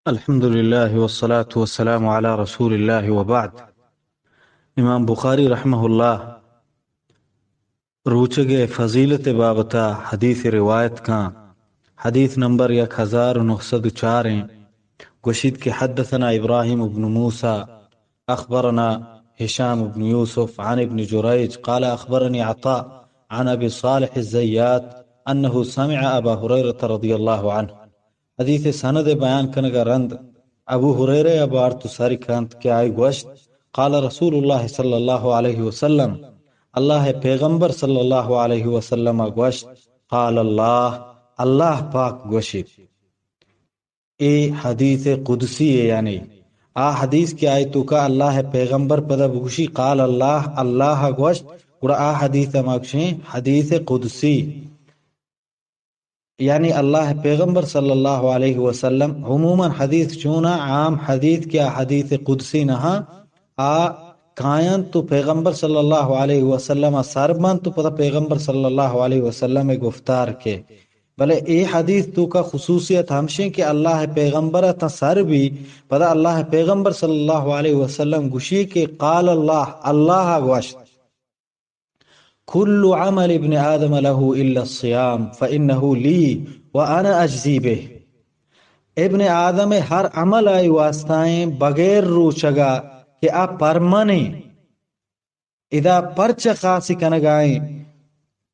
الحمدللہ والصلاة والسلام علی رسول اللہ وبعد۔ امام بخاری رحمہ اللہ روچگ ءِ فضیلت ءِ بابت ءَ حدیث روایت کاں۔ حدیث نمبر یک ہزار و نہصد و چار ایں۔ گوشیت کہ حدثنا ابراہیم ابن موسیٰ اخبرنا ہشام ابن یوسف عن ابن جریج قال اخبرنی عطاء عن ابی صالح الزیات انه سمع ابا ہریرہ رضی اللہ عنہ۔ حدیث ءِ سند ءِ بیان کنگ ءَ رند ابو ہریرہ ءَ بارت و سر کنت کہ آئی گوشت، قال رسول اللہ صلی اللہ علیہ وسلم، اللہ ءِ پیغمبر صلی اللہ علیہ وسلم ءَ گوشت، قال اللہ، اللہ پاک گوشیت۔ اے حدیث قدسی ءِ، یعنی آ حدیث کہ آئی توکا اللہ ءِ پیغمبر پدا بگوشی، قال اللہ، اللہ ءَ گوشت، گڑا آ حدیث ءَ ما گوشیں حدیث قدسی۔ یعنی اللہ ءِ پیغمبر صلی اللہ علیہ وسلم، عموماً حدیث چونا عام حدیث کہ آ حدیث قدسی نہ، آ کاینت و پیغمبر صلی اللہ علیہ وسلم ءَ سر بنت و پدا پیغمبر صلی اللہ علیہ وسلم ءِ گفتار کے۔ بلے اے حدیث توکا خصوصیت ہمشیں کہ اللہ ءِ پیغمبر ءَ تاں سر بی، پدا اللہ ءِ پیغمبر صلی اللہ علیہ وسلم گوشی کہ قال اللہ، اللہ ءَ گوشت، کل عمل ابن آدم له الا الصیام فانه لی وانا اجزی به۔ ابن آدم ءِ ہر عمل آئی واسطہ ایں بغیر روچگا کہ آ پرمنیں۔ ادا پرچہ خاصی کنگائیں،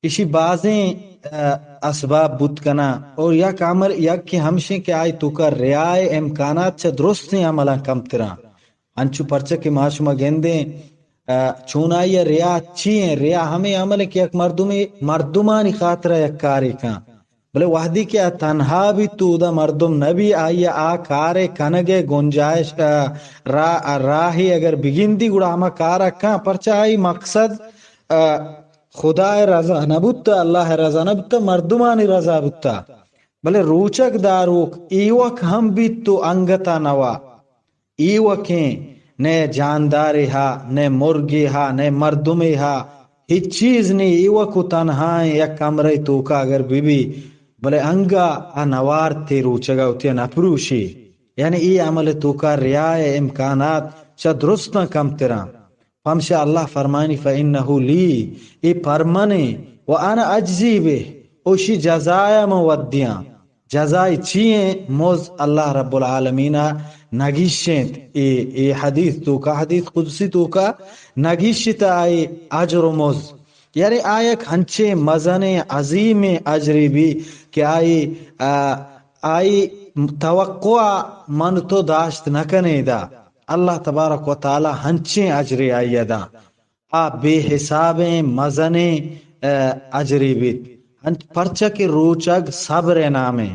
اشی بازیں، آ، اسباب بوت کناں اور یک عمل، یک کہ ہمشیں کہ آئی توکا ریا ءِ امکانات چہ درستیں عملاں کمتراں۔ انچو پرچہ کہ ما شما گندیں، آ، چونائی ءَ ریا چی ایں؟ ریا ہمے عمل ایں کہ یک مردمے مردمانی خاطر ءَ یک کارے کن، بلے وہدی کہ آ تنہا بیت تو اودا مردم نہ بی، آئی ءَ آ کار ءِ کنگ ءِ گنجائش، آ، را-، راہے اگر بگندی گڑا ہما کار ءَ کن، پرچا آئی مقصد، آ، خدا ءِ رضا نہ بوتا، اللہ ءِ رضا نہ بوتا، مردمانی رضا بوتا۔ بلے روچگ داروک ایوک ہم بیت تو انگتا نوا۔ ایوکیں، نئے جاندارے ہا، نئے مرگے ہا، نئے مردمے ہا، ہچ چیز نی، ایوک و تنہائیں یک کمرے توکا اگر ببی، بلے انگا آ نوارتے روچگا وتیا نپروشی۔ یعنی اے عمل توکا ریا ءِ امکانات چہ درستاں کمتراں۔ پمشا اللہ فرمانی، فانه لی، اے پرمنیں، وانا اجزی به، اوشی جزایا من ودیاں۔ جزائی چی ایں؟ مز اللہ رب العالمین ءَ نگیشینت۔ اے، اے حدیث توکا، حدیث قدسی توکا نگیشت آئی اجر و مز۔ یعنی آ یک ہنچیں مزنیں عظیمیں اجرے بی کہ آئی، آ، آئی توقع من تو داشت نہ کنیں دا۔ اللہ تبارک و تعالی ہنچیں اجرے آئی ءَ داں۔ آ بے حسابیں مزنیں، آ، اجرے بیت۔ انچ پرچا کہ روچگ صبر ءِ نامیں۔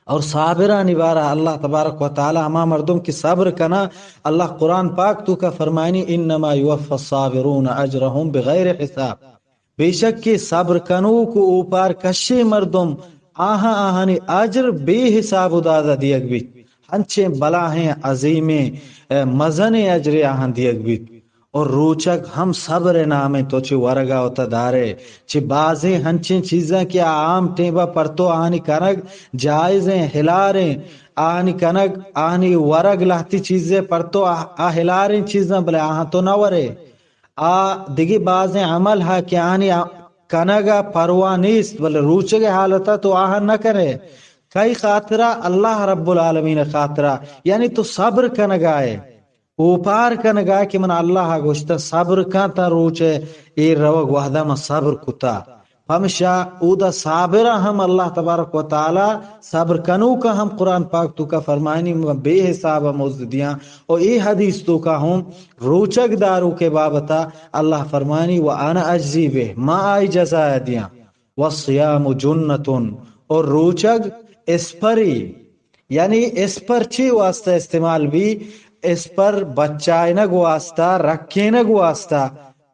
اور صابرانی بارہ اللہ تبارک و تعالی ہما مردم کہ صبر کنا، اللہ قرآن پاک توکا فرمائنی، انما یوفی الصابرون اجرهم بغیر حساب۔ بے شک کہ صبر کنوک و اوپار کشیں مردم، آہاں آہانی اجر بے حساب و دادا دیگ بیت۔ ہنچیں بلاہیں عظیمیں، اے، مزنیں اجرے آہاں دیگ بیت۔ اور روچگ ہم صبر ءِ نامیں، تو چہ ورگا وتا دارے، چہ بازیں ہنچیں چیزاں کہ آ عام ٹیمبا پر تو آہانی کنگ جائزیں، حلالیں، آہانی کنگ، آہانی ورگ لہتی چیزے پر تو آ، آ حلالیں چیزاں، بلے آہاں تو نہ ورے۔ آ دگہ بازیں عمل ہا کہ آنی آ-، کنگ ءَ پرواہ نیست، بلے روچگ ءِ حالت ءَ تو آہاں نہ کنے۔ کئی خاطرا؟ اللہ رب العالمین ءِ خاطرا، یعنی تو صبر کنگا ئے، اوپار کنگا ئے کہ من اللہ ءَ گوشتہ صبر کن تا روچ ءِ ایر روگ وہدا من صبر کتا۔ پمشا اودا صابراں ہم اللہ تبارک و تعالی، صبر کنوکاں ہم قرآن پاک توکا فرمائنی، من بے حساب مزد دیاں۔ و اے حدیث توکا ہم روچگ داروک ءِ بابتا اللہ فرمائنی، وانا اجزی به، ما آئی جزایا دیاں۔ والصیام جنة، اور روچگ اسپری، یعنی اسپر چی واسطہ استعمال بی؟ اسپر بچائنگ واسطہ، رکینگ واسطہ۔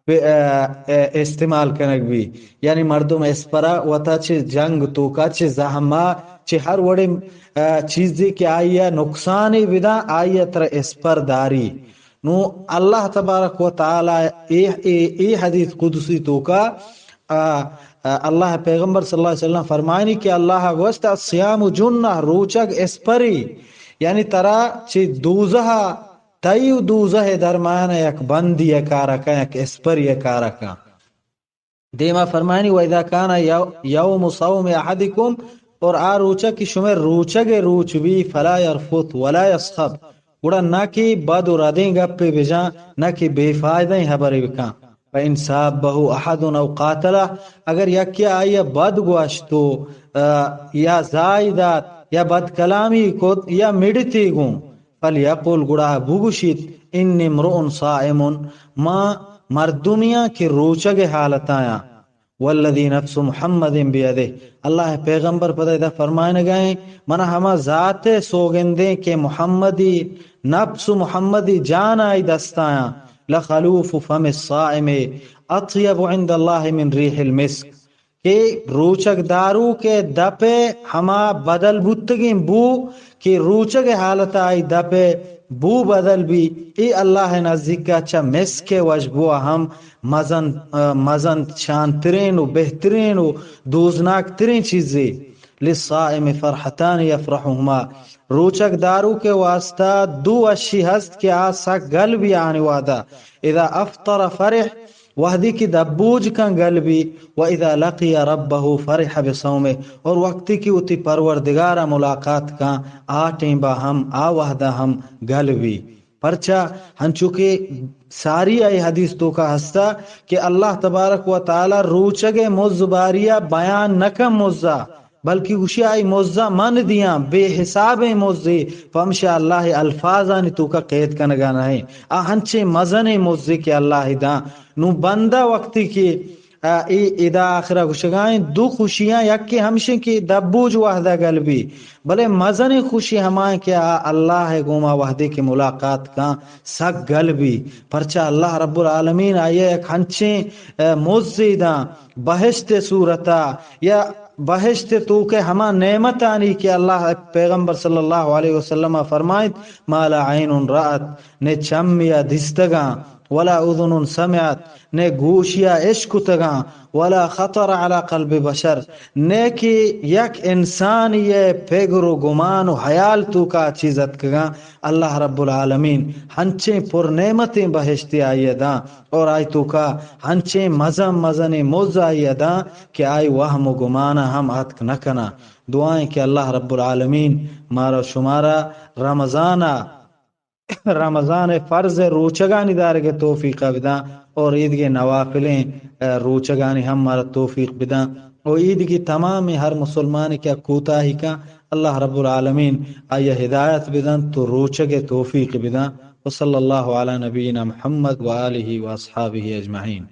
پ-، ا، ا، استعمال کنگ بی۔ یعنی مردم اسپرا وتا چہ جنگ توکا، چہ زہما، چہ ہر وڑیں، ا، چیزے کہ آئیا نقصانے بداں، آئیا ترا اسپر داری۔ نو اللہ تبارک و تعالی اے، اے، اے حدیث قدسی توکا، ا، ا، اللہ پیغمبر صلی اللہ علیہ وسلم فرمائنی کہ اللہ گوشت، الصیام جنہ، روچگ اسپری۔ یعنی ترا چہ دوزہ ءَ، تئی و دوزہ ءِ درمیان ءَ یک بندی ءِ کار ءَ کن، یک اسپری ءِ کار ءَ کن۔ دیما فرمانی، وَإِذَا كَانَ يَوْ-، يَوْمُ صَوْمِ أَحَدِكُمْ، اور آ روچ ءَ کہ شمئے روچگ ءِ روچ بی، فَلَا يَرْفُثْ وَلَا يَصْخَبْ، گڑا نہ کہ بد و ردیں گپے بجاں، نہ کہ بے فائدہیں ہبرے بکاں۔ فَإِنْ سَابَّهُ أَحَدٌ أَوْ قَاتَلَهُ، اگر یکے آئی ءَ بد گوشت و، آ، یا زائی دات یا بد کلامی کت یا مڑتی گوں، فَلْيَقُلْ، گڑا بگوشیت، إِنِّي امْرُؤٌ صَائِمٌ، ما مردمیاں کہ روچگ ءِ حالت آیاں۔ وَالَّذِي نَفْسُ مُحَمَّدٍ بِيَدِهِ، اللہ ءِ پیغمبر پدا ادا فرمائنگا ایں، منا ہما ذات ءِ سوگندیں کہ محمدی نفس، محمدی جان آئی دستایاں، لَخَلُوفُ فَمِ الصَّائِمِ أَطْيَبُ عِنْدَ اللَّهِ مِنْ رِيحِ الْمِسْكِ، کہ روچگ داروک ءِ دپ ءِ ہما بدل بوتگیں بو کہ روچگ ءِ حالت ءَ آئی دپ ءِ بو بدل بی، اے اللہ ءِ نزیک ءَ چہ مسک ءِ وشبو ءَ ہم مزن، آ، مزن شانترین و بہترین و دوزناک ترین چیزے۔ لِلصَّائِمِ فَرْحَتَانِ يَفْرَحُهُمَا، روچگ داروک ءِ واسطہ دو وشی ہست کہ آ سک گل بی آنی وہدا۔ إِذَا أَفْطَرَ فَرِحَ، وہدی کہ دبوج کن گل بی، وَإِذَا لَقِيَ رَبَّهُ فَرِحَ بِصَوْمِهِ، اور وقتی کہ وتی پروردگار ءَ ملاقات کن، آ ٹیمبا ہم، آ وہدا ہم گل بی۔ پرچا؟ ہنچو کہ ساری آئی حدیث توکا ہستا کہ اللہ تبارک و تعالی روچگ ءِ مز باری ءَ بیان نہ کن مزا، بلکہ گوشی آئی مزا من دیاں، بے حسابیں مزے، پمشا اللہ ءِ الفاظانی توکا قید کنگا نہ ایں۔ آ ہنچیں مزنیں مزے کہ اللہ ءَ داں۔ نوں بندہ وقتی کہ، آ، اے ادا آخرا گوشگائیں دو خوشیاں، یکے ہمشیں کہ دبوج وہدا گل بی، بلے مزنیں خوشی ہمائیں کہ آ اللہ ءِ گوما وہدے کہ ملاقات کن سک گل بی۔ پرچا اللہ رب العالمین آئی ءَ یک ہنچیں، آ، مزے داں بہشت ءِ صورتا یا بہشت ءِ توکا ہما نعمتانی کہ اللہ ءِ پیغمبر صلی اللہ علیہ وسلم ءَ فرمائیت، ما لا عین رأت، نے چمے ءَ دیستگاں، ولا اذن سمعت، نے گوشی ءَ اشکتگاں، ولا خطر علی قلب بشر، نے کہ یک انسانی ءِ پگر و گمان و حیال توکا چیز اتکگاں۔ اللہ رب العالمین ہنچیں پر نعمتیں بہشتے آئی ءَ داں اور آئی توکا ہنچیں مزن مزنیں مز آئی ءَ داں کہ آئی وہم و گمان ءَ ہم اتک نہ کناں۔ دعائیں کہ اللہ رب العالمین مارا شمارا رمضان ءَ، رمضان ءِ فرض ءِ روچگانی دارگ ءِ توفیق ءَ بداں اور ایدگہ نوافلیں، آ، روچگانی ہم مارا توفیق بداں۔ و ایدگہ تمامیں ہر مسلمانے کہ کوتاہی کن، اللہ رب العالمین آئی ءَ ہدایت بدنت و روچگ ءِ توفیق بداں۔ وصلی اللہ علی نبینا محمد و آلہ و اصحابہ اجمعین۔